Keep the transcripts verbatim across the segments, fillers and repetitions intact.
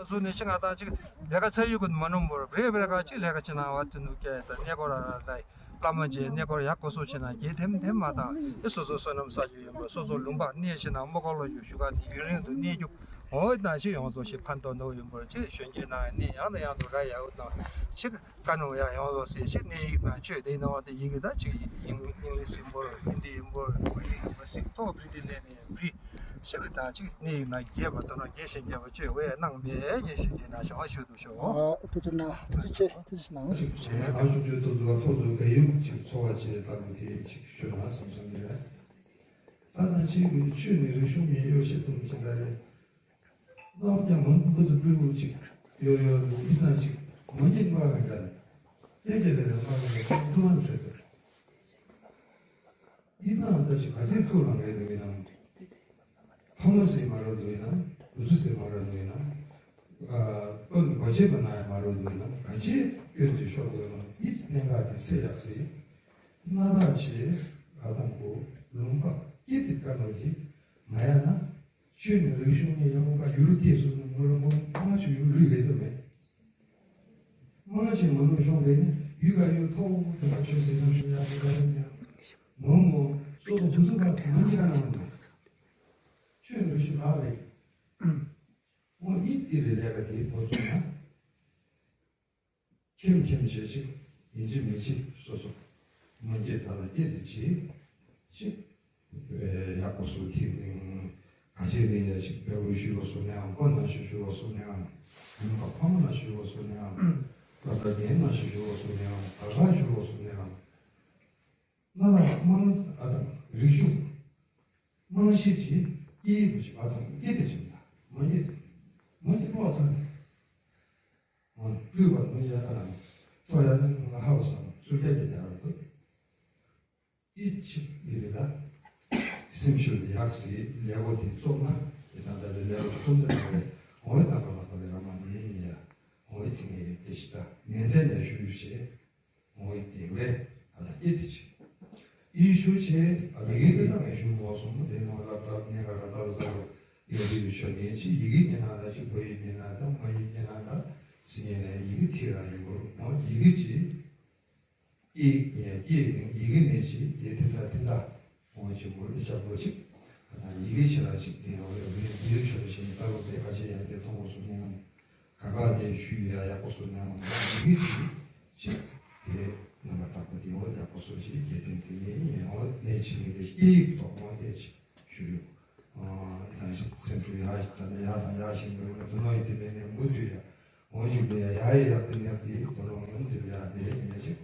བཟོ་ནས་ཅི་ང་དང་ཅིག་ལས་ཀ་ཚར་ཡོད་ཀྱི་མ་ནོར་བར་རེ་བེ་ར་ཀ་ཅིག་ལས་ཀ་ཅི་ན་བ་དེ་ནུ་ཀྱ་ད་གནས་སྐོར་ར་ར་ལ་བླ་མ་རྗེ་གནས་སྐོར་ཡག་གོ་སོ་ཆེ་ན་རྒྱལ་ཐེམ་ཐེམ་མ་དང་ཨེ་སོ་སོ་བསོད་ནམས་བསགས་རྒྱུ་ཡིན་པ་སོ་སོ་ལུང་པ་གནས་ཆེ་ན་མོ་ཀ་ལོ་ཡུ་ཤུ་ག་ནི་ཡུན་རིང་དུ་གནས་རྒྱུ་འོ་ན་ཅིག་ཡོངས་རྫོགས་ཤིག་ཕན་ཐོགས་འདོད་ཡོད་པར་ཅིག་གཞོན་སྐྱེས་ནང་ནས་ཡང་དང་ཡང་དུ་ར་ཡག་དང་ཅིག་ཀ་ནོ་ཡ་ཡོངས་རྫོགས་སེ་ཅིག་གནས་ཡིག་དང་ཆོས་དེ་ནང་བ་དེ་ཡི་གེ་དང་ཅིག་ཨིང་ཨིང་ལིཤ་ཡིན་པོར་ཧིན་དི་ཡིན་པོར་བོད་ཡིག་ཡིན་པོར་ཅིག་ཐོག་བྲིས་ཏེ་གནས་ནས་བྲིས། ཤེས་པ་དང་གཅིག་གནས་ཡིག་ན་རྒྱས་པ་དོ་སྣང་རྒྱས་ཤིང་རྒྱས་པ་བཅོས་འོས་གནང་བས་ཉེ་ཞུ་རྒྱུ་ན་བྱ་བ་ཞུ་དུ་ཞོག་ཨ། ཐུགས་རྗེ་གནང་། ཐུགས་རྗེ་ཆེ། ཐུགས་རྗེ་གནང་། གཅིག་བྱས་ན་ང་ཚོ་འདུས་ཐོག་ཏུ་ཐོག་ཏུ་བལ་ཡུལ་གཅིག་འཚོ་བ་བྱེད་ཙམ་དེ་གཅིག་ཞུ་ན་བསམ་བསམ་ཡོད་རེད། ད་ནི་གཅིག་གི་ཆོས་ནི་རིག་གཞུང་ཉིད་ཡོད་ཤེས་དུམ་ཅན་ད་རེད། ནམ་ཀྱང་མ་འདུག་པ་ཚོ་སྤྲུལ་སྐུ་གཅིག་ཡོད་ཡོད་འདུག་མི་སྣ་གཅིག་མ་ཉིད་མ་ག་འདྲ་རེད། ཡ་གྱལ་ལས་རེད་མ་ག་འདྲ་ཐུགས་མ་འཕྲོད་དོ། ཡིན་ནའང་ད་ཅི་ག་ཚད་ཐུགས་ལ་འགལ་འདུག་ཡིན་ནམ། ཕ་མ་ཟེར་མ་རོ་འདུག་ཡིན་ནམ། བུ་ཚུ་ཟེར་མ་རོ་འདུག་ཡིན་ནམ། ཨ། དོན་གོ་བྱེད་པ་ན་ཡང་མ་རོ་འདུག་ཡིན་ནམ། ག་ཅི་སྐྱོན་དུ་ཤོར་དགོས་ནམ། ཡིད་གནད་འགག་དེ་སེལ་ཡག་སེ། སྣ་ཐག་ཆེ་ཨ་དང་པོ་ལུང་པ་སྐྱེ་དེ་དཀའ་ལོ་གི་མ་ཡ་ན། ཆོས་ནི་རིག་གཞུང་ནི་ཡང་པ་ཡུལ་སྐྱེས་སུ་ནི་མོ་ར་མོ་མ་ཆུ་ཡུལ་ལུས་ལས་དོ་མེད། མང་ཆེ་མ་ནུ་གཞུང་རེ་ནི་ཡུལ་ག་ཡུལ་ཐོག་དེ་ག་ཆོས་ཟེར་ན་ཞུ་ཡ་དེ་ག་རེ་ཉ། མོ་མོ་སོ་སོ་བུ་ཚུགས་པ་དེ་མ་ཉི་ག་ན་མ་ནུ། ཆོས་འདུ་ཤི་ལག་རེད། འོ་ཡིད་དེ་རེ་ལས་ཀ་དེ་འགོ་ཚུགས་ན། ཁྱིམ་ཁྱིམ་བྱེད་ཅིག་ཡིན་གཅིག་མིན་གཅིག་སོ་སོ་མ་འགྱེད་ད་ལ་སྐྱེད་དེ་ཆེ་ཅིག་ཡག་པོ་སུ་ཐིག་ནིང་ག་ཅེ་ནི་ཡ་ཅིག་བེ་བོ་ཞུ་བ་སུ་ནའང་པོ་ན་ཞུ་ཞུ་བ་སུ་ནའང་ཡུམ་པ་ཕ་མ་ན་ཞུ་བ་སུ་ནའང་བླ་བྲ་རྒན་ན་ཞུ་ཞུ་བ་སུ་ནའང་ད་ག་ཞུ་བ་སུ་ནའང་ན་ལ་མང་ཨ་དང་རིག་གཞུང་མང་ཤེས་ཀྱི་སྐྱེ་ཡི་བུ་ཅིག་ཨ་དང་སྐྱེ་དེ་ཅིག་མ་མ་འགྱེད་མ་འགྱེད་པོ་ས་ནི། སྤྲུལ་པ་མི་ཡ་ཨ་ལ་ཐོ་ཡ་ནི་ང་ཧ་བ་སང་ཚུར་རྒྱ་རྒྱ་རྒྱ་ར་འདུག་ཨི་ཆིག་ཨི་རི་ད་སེམས་ཤུགས་དེ་ཡག་སི་ལས་འགོ་དེ་རྩོམ་ན་དེ་དང་ད་ལས་ལས་འགོ་རྩོམ་དེ་ན་རེ་འོང་བའི་རྣམ་པ་ལ་པ་ལས་ར་མ་ནི་ཡིན་ཡ་འོང་བའི་དེ་ངས་དེ་ཤི་ད་ནན་ཏན་ལས་ཞུ་ཡུ་བྱེད། འོང་ཡི་དེ་རེད། ཨ་ད་སྐྱེ་དེ་ཆེ། ཡི་ཤུ་ཆེ། ཨ་ད་ཡི་གེ་དེ་ད་ངས་ཞུ་མོ་སོང་དེ་ནང་ལ་བྲག་ནས་ག་ག་ད་རུ་ད་རུ་ཡོད་དེ་ཡོད་ཆོ་ངས་ཆེ་ཡི་གེ་ཉན་ན་ད་ཆེ་བོད་ཡིག་ཉན་ན་ད་མ་ཡིག་ཉན་ན་ད་སི་ཉན་ན་ཡི་གེ་ཐིག་རང་ཡིན་གོ་རུ་མ་ཡི་གེ་ཆེ། སྐྱེ་ཡིག་ཉན་སྐྱེ་ཡིག་ཡི་གེ་ནས་ཆེ་དེ་དེ་ད་དེ་ད་འོང་ཆེ་མོ་རུ་ཤ་བོ་ཆེ། ཨ་ད་ཡི་གེ་ཆེ་ར་ཆེ་དེ་ཡོད་ཡོད་ཡི་གེ་ཆོ་ཆེ་ད་རུ་དེ་ག་ཆེ་ཡང་དེ་མཐོང་གོ་སོང་ཉན་ན། ག་ག་དེ་ཞུ་ཡ་ཡག་པོ་སོ་ནས་ཡང་མི་ཅིག་ཅིག་དེ་རྣམ་པར་དག་པ་དེ་འོ་ཡག་པོ་སོ་ཞིག་རྒྱལ་ཐེམ་དེ་ནས་ཡང་འོ་གནས་ཆེ་ནས་དེ་སྐྱེ་ཡིག་ཐོག་མ་དེ་ཅིག་ཞུ་ཡོད། ཨ་ཡི་དང་ཞིག་སེམས་ཤུགས་ཡག་ཞིག་ད་ནས་ཡག་དང་ཡག་ཞིག་འགྲོ་ཡོད་དུ་ནོ་ཡི་དེ་ནས་ནས་མུ་མཐུད་ཡ་འོ་ཞིག་ལས་ཡ་ཡག་ཡག་དེ་ནས་དེ་དུ་ནོ་ཡང་དེ་ཡ་དེ་ཡིན་ཡ་ཞིག་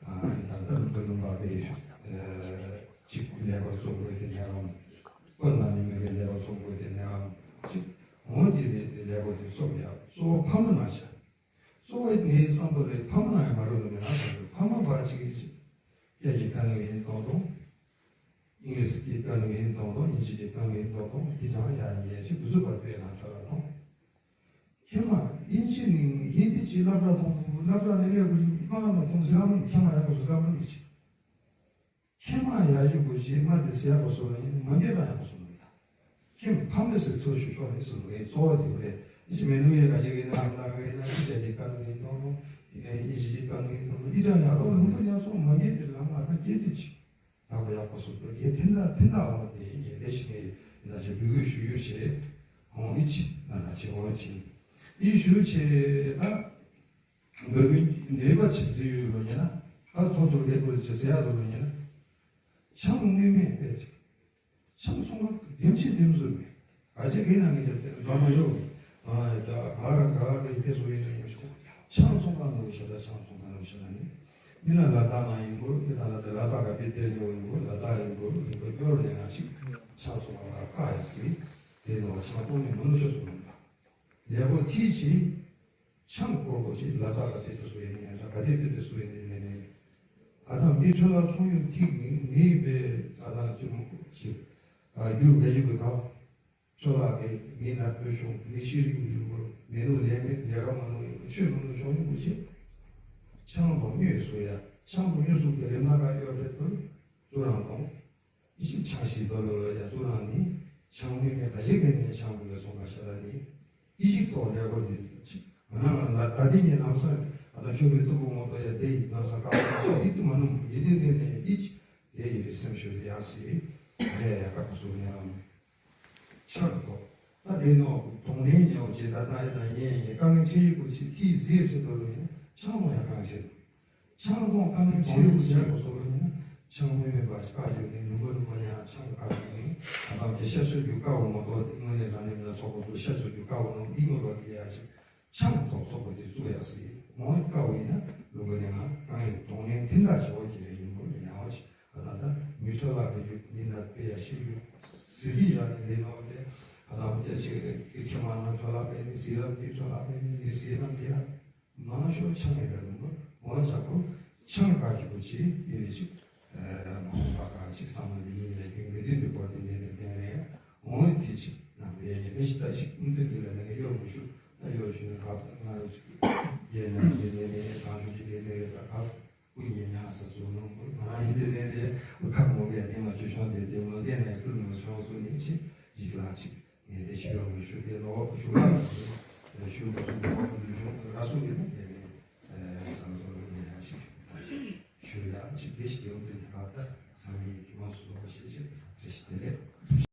ཨ་ཡི་དང་ད་ལུང་པ་ལུང་པ་པའི་ཅིག་ལས་པ་གཙོ་བོ་དེ་ནས་ཨམ་ཀོན་མ་ནི་མེ་གི་ལས་པ་གཙོ་བོ་དེ་ནས་ཨམ་ཅིག་འོ་དེ་ནས་ལས་པ་དེ་གཙོ་བོ་ཡ་གཙོ་བོ་ཕ་མ་ན་ཆ། གཙོ་བོ་ངའི་བསམ་པ་རེད་ཕ་མ་ན་ཡང་མ་རུ་ནི་མེད་ན་བསམ་གི་ཕ་མ་བ་ཅིག་གིས་ཅིག་སྐད་ཀྱི་དཀའ་ངལ་ཡིན་གཏོང་གཏོང་། ཨིང་ལིཤ་གི་དཀའ་ངལ་ཡིན་གཏོང་གཏོང་ཨིན་ཇི་གི་དཀའ་ངལ་ཡིན་གཏོང་གཏོང་དེ་དང་ཡ་ཡི་ཡ་ཅིག་བུ་ཚུགས་པ་དཔེ་ན་ཁྲ་ལ་གཏོང་། ཁྱེད་མ་ཨིན་ཇི་ནི་ཧིན་དི་ཅི་སློབ་གྲྭ་ཐོང་སློབ་གྲྭ་ནས་སླེབས་དགོས་ཡིན་མ་ང་མ་ཐོང་ཟེར་ག་མ་ཁྱེད་མ་ཡག་པོ་ཟེར་ག་མ་མི་ཅི། ཁྱེད་མ་ཡག་ཞུ་དགོས་ཅི་མ་དེ་ཟེར་ག་སོ་ལ་ཡིན་མ་འགྱེད་རང་ཡག་པོ་སོ་ལ་ཡིན་ད། ཁྱེད་ཕ་མེས་སེ་ཐོ་ཞུ་ཆོག་ནི་སོ་ལ་ཡིན་གཙོ་བོ་དེ་རེད་ཨིན་ཇི་མེ་ནུ་ཡེ་ག་ཅི་གི་ན་ང་གི་ན་ཨིན་ཇི་གི་ཀ་ནུ་ཡིན་ཏོང་ནོ་ཨིན་ཇི་གི་ཀ་ནུ་ཡིན་ཏོང་ནོ་ཨི་ཅང་ཡག་ཏོ་ལུང་པ་ཉག་ཚོ་མ་འགྱེད་དེ་ལ་ང་ད་འགྱེད་དེ་ཅི། ཡག་པོ་ཡག་པོ་སོ་ལ་འགྱེད་དེ་འདྲ་དེ་འདྲ་འོང་དེ་ཡིན་ལས་ཤི་ངེ་ཡིན་ད་ཅི་འབུལ་དགོས་ཞུ་ཡུལ་ཆེ་འོང་ཨི་ཅི་ན་ད་ཅི་འོང་ཅི་ཨི་ཞུ་ཆེ་ད། འབོད་སྐུལ་ནུས་པ་ཆེ་ཟེར་ཡོད་ལོ་ཉེ་ན། ཨ་ཐོ་ཐོ་ལེ་པོ་ཅེ་ཟེར་ཡ་ལོ་ཉེ་ན། ཆང་དངོས་མེད་པས་ཅིག་ཆང་ཚོང་ཁང་འདེམས་ཅི་འདེམས་བཟོ་མེད། ག་ཅི་གི་ནང་གི་འདེམས་འདྲ་མ་ཡོད་གི་ཨ་ད་ག་ག་གི་དེ་བཟོ་ཡིན་ན་ཡོད་ཅིག་ཆང་ཚོང་ཁང་ནོ་ཤ་ད་ཆང་ཚོང་ཁང་ནོ་ཤ་ན་ནི། མི་ན་ལ་དྭགས་ན་ཡིན་དགོས་ཨི་ད་ལ་དེ་ལ་དྭགས་ག་པི་ཏེར་ཉོ་ཡིན་དགོས་ལ་དྭགས་ཡིན་དགོས་རིན་པ་སྐྱོར་ནས་ང་ཅིག་ཆང་ཚོང་ཁང་ག་ཁ་ཡག་སི་དེ་ནོ་ཆང་གཏོང་ནས་མི་ནོ་ཤ་སོང་ནོ་ད། ལས་པོ་ཐིག་ཅིག་ཆང་སྐོར་པོ་ཅིག་ལ་དྭགས་ལ་དཔེ་དེ་སུ་ཡིན་ཡང་འདྲ་ག་དེ་དཔེ་དེ་སུ་ཡིན་ནས་ནས་ནས། ཨ་ད་མི་ཁྲོད་ལ་མཐོང་ཡོད་ཐིག་ནི་མི་པའི་ཨ་ད་ཅུ་མོ་ཅིག་ཨ་རྒྱུ་ག་ཡི་གི་ག་ཁྲོད་ལ་གི་མི་ནག་པོའི་ཤོང་མི་ཤི་རིགས་ཡོད་པོ་མི་ནུ་ལས་མེད་ལས་ཀ་མ་ནུ་ཡོད་ཆོས་མ་ནུ་ཤོང་ཡོད་པོ་ཅིག་ཆང་ལོ་མྱོས་སུ་ཡ་ཆང་ལོ་མྱོས་སུ་གི་རེ་མ་ག་ཡོད་རེད་དོ་ཅུ་རང་གཏོང་། ཡིད་ཆེས་ཆང་ཞིག་རྡོ་ལོ་ལ་ཡ་གཙོ་རང་ནི་ཆང་མི་མེད་ག་ཅི་ག་ནས་ཆང་མི་ལ་ཚོང་ཁ་ཤ་ལ་ནི་ ཨི་ཇིབ་ཐོག་ལས་སྒོ་དེ་ཅིག་ང་རང་ལ་ད་ལྟ་ངས་ལམ་སང་ཨ་ད་ཁྱོད་རའི་སྟུག་པོ་ངོ་ཏོ་ཡ་དེ་ཡི་ལམ་སང་ཀ་བ་ཡི་དུ་མ་ནུམ་ཡི་དེ་ནས་ནས་ཡི་ཅིག་དེ་ཡི་རེ་སེམས་ཤོར་དེ་ཡག་སི་ཡ་ཡ་ཡ་ཀ་ཁོ་སོ་ནས་ལམ་ཆག་ཏོ། ད་དེ་ནོ་གདོང་ལེན་ཉོ་བྱེད་ད་ད་ཡ་ད་ངས་ངས་དཀའ་ངལ་ཆེ་ཡི་གོ་ཆི་ཐི་ཟེར་ཆེ་ཏོ་ལོ་ཡིན་ཆང་མོ་ཡ་དཀའ་ངལ་ཆེ་ཏོ། ཆང་གཏོང་དཀའ་ངལ་ཆེ་རུ་ཆག་པ་སོགས་ལ་ཉེ་ན་ཆང་མི་མེད་པ་དཀའ་ཡོད་མཁན་ཉུང་པ་ཉུང་པ་ཉག་ཆང་དཀའ་ཡོད་མཁན་ད་ལྟ་གི་ཤ་ཚོད་རྒྱུ་དཀའ་བོ་མ་གཏོགས་དངོས་གནས་ལ་ནི་མི་ལ་ཚོགས་པ་ཚོ་ཤ་ཚོད་རྒྱུ་དཀའ་བོ་ནང་འདི་ཉོ་བ་དེ་ཡ་ཆེ་ཆང་གཏོང་ཚོགས་པ་དེ་བཙུགས་ཡག་སྲིད་འོང་དཀའ་བོ་ཡིན་ན་ལུང་པ་ནས་ང་རྐང་ཡིན་གདོང་ལེན་དེ་འདྲ་བྱེད་འོང་གི་རེད་ཡིན་པོ་ཡང་བ་ཆེ་ད་ལྟ་ད་མི་འཕྲོ་བརླག་པའི་རྒྱུ་མི་ན་དཔེ་ཡ་ཤེས་རྒྱུ་ཟི་རི་ཡ་ནི་ལས་ནོ་དེ་ད་ལྟ་དེ་ཆེ་ཁྱེད་མ་ན་འཕྲོ་བརླག་པའི་ནི་ཟི་རམ་དེ་འཕྲོ་བརླག་པའི་ནི་མི་ཟི་རམ་དེ་ཡ། མང་ཤོས་ཆང་ཡིན་རེད་འདུག་འོ་ཅག་པོ་ཆང་དཀའ་རྒྱུ་པོ་ཅི་ཡིན་རེད་ཅིག་མ་འོངས་པ་ཁག་ཅིག་བསམ་བློ་འདི་ཉིད་ལས་རྒྱུ་འགལ་འདུན་པའི་སྐོར་འདི་ནས་ལས་ལྡན་རེད། འོ་དེ་ཅིག་ནང་པའི་ཉེ་དེ་ཞིག་ད་ཅིག་ཀུན་སྟོན་འདི་ལ་ནས་གཡོ་མི་ཤུགས་ད་གཡོ་ཞུ་ནས་ཁག་ང་རེ་ཅིག་རྒྱལ་ནང་འདི་ནས་ནས་གང་ཤོས་ཅིག་ལས་ནས་རེད་ས་ཁག་ཀུན་ཉེ་ཉག་ས་ཚོ་ནང་པོ་ང་རང་ཡིན་འདི་ནས་རེད་ཁག་མོ་གས་ནས་ང་ཆོས་ཤོང་དེ་དེ་མོ་ལས་ནས་ཀུན་མོ་ཤོང་སོ་ནས་ཅིག་ཡིག་ལ་ཅིག་ངས་དེ་ཞུ་ཡག་མི་ཞུ་དེ་ནོ་ཞུ་བ་ཞུ་འགྲོ་སོང་འགྲོ་བ་ཀུན་ཏུ་ཞུ་ར་སོ་ཡིན་ན་དེ་ནས་བསམ་ཚོར་ཡིན་ཡ་ཞིག་ཞུ་ཡ་ཅིག་དེ་ཞིག་ཡོང་དུས་ནས་ང་ད་བསམ་ཡས་ཀྱི་མ་སུ་ལོག་ཞེས་ཞེས་བཀྲ་ཤིས་བདེ་ལེགས།